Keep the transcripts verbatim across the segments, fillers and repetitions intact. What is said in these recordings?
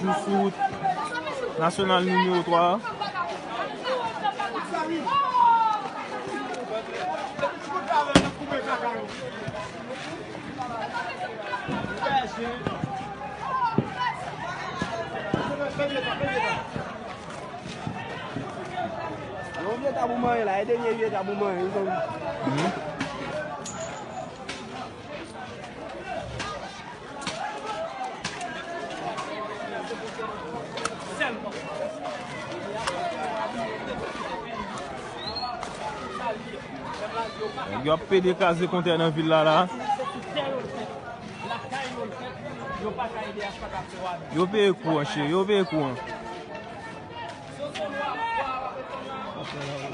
Sou wout nasyonal nimewo twa a. Yon vye tab ou manyen la, e dènye vye tab ou manyen, wi, zanmi. Mhm. Nèg yo ap pede kraze kontè nan vil la, la. Yo peye kou an, cheri, yo peye kou an.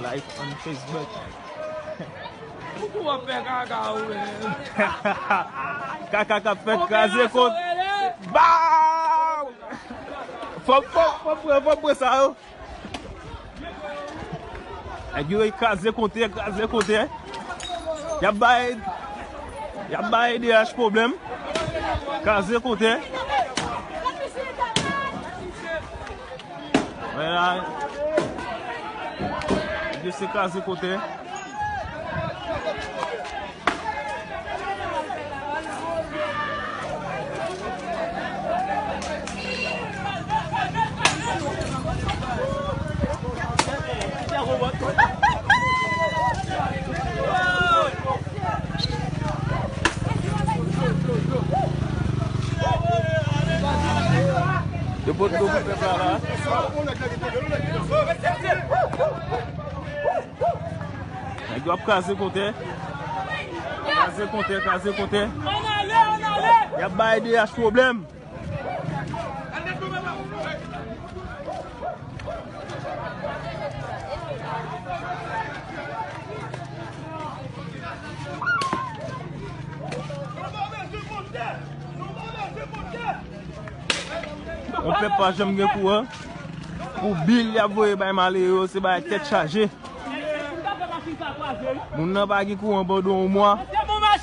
Like on Facebook. Pouki w ap fè kaka ou menm? Kaka k ap fèt, kraze kont. Baw! Fò, fò, fò pran, fò pran sa yo. Nèg yo kraze kontè, kraze kontè. Y ap bay, y ap bay D H pwoblèm. Kraze kontè. Wè la. Nèg yo se kraze kontè. Yo pot dlo pou pèp la la. Nèg yo ap kraze kontè. Kraze kontè, kraze kontè. Y ap bay D H pwoblèm. Yon pèp pa janm gen kouran. Pou bil y ap voye bay malere yo, se bagay tèt chaje. Moun nan pa gen kouran pandan yon mwa.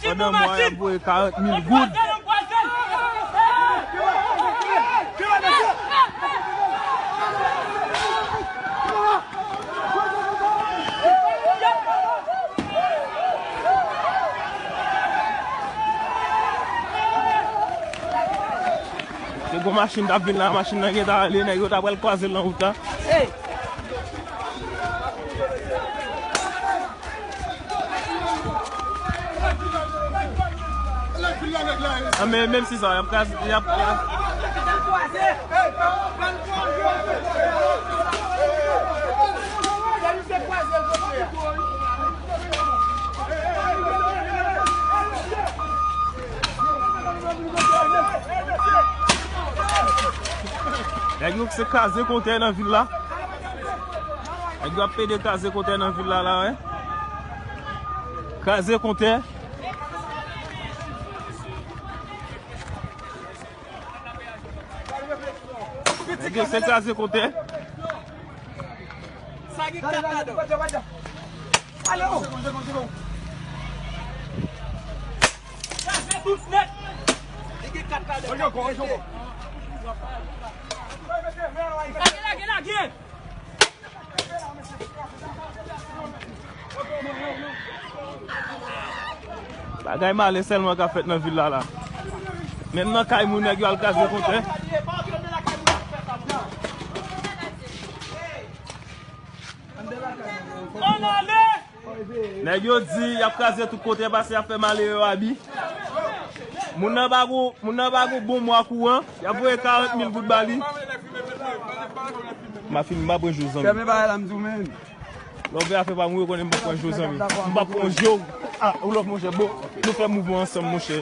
Pandan mwa, y ap voye karant mil goud. Se gwo machin t ap vin la, machin nan gentan ale, nèg yo ta pral kwaze l nan wout la. A, men, menm si sa, y ap kraze, y ap, y ap. Nèg yo se kraze kontè nan vil la. Nèg yo ap pede kraze kontè nan vil la, la, wi. Kraze kontè. Nèg yo se kraze kontè. Sa gen kat ladan. Ale, o. Kraze tout nèt. Li gen kat ladan. Lage, lage, lage. Bagay male sèlman k ap fèt nan vil la, la. Menm nan kay moun, nèg yo al kraze kontè. Nèg yo di y ap kraze tout kote paske y ap fè malere yo abi. Moun nan pa gon, moun nan pa gon bon mwa kouran, y ap voye karant mil goud ba li. M a fini, m pa pran je w, zanmi. Fèmen bagay la, m di w, men. Lè w vè afè pa m, ou konnen m pa pran je w, zanmi. M pa pran je w. A, ou lòf, monchè. Bon, nou fè mouvman ansanm, monchè.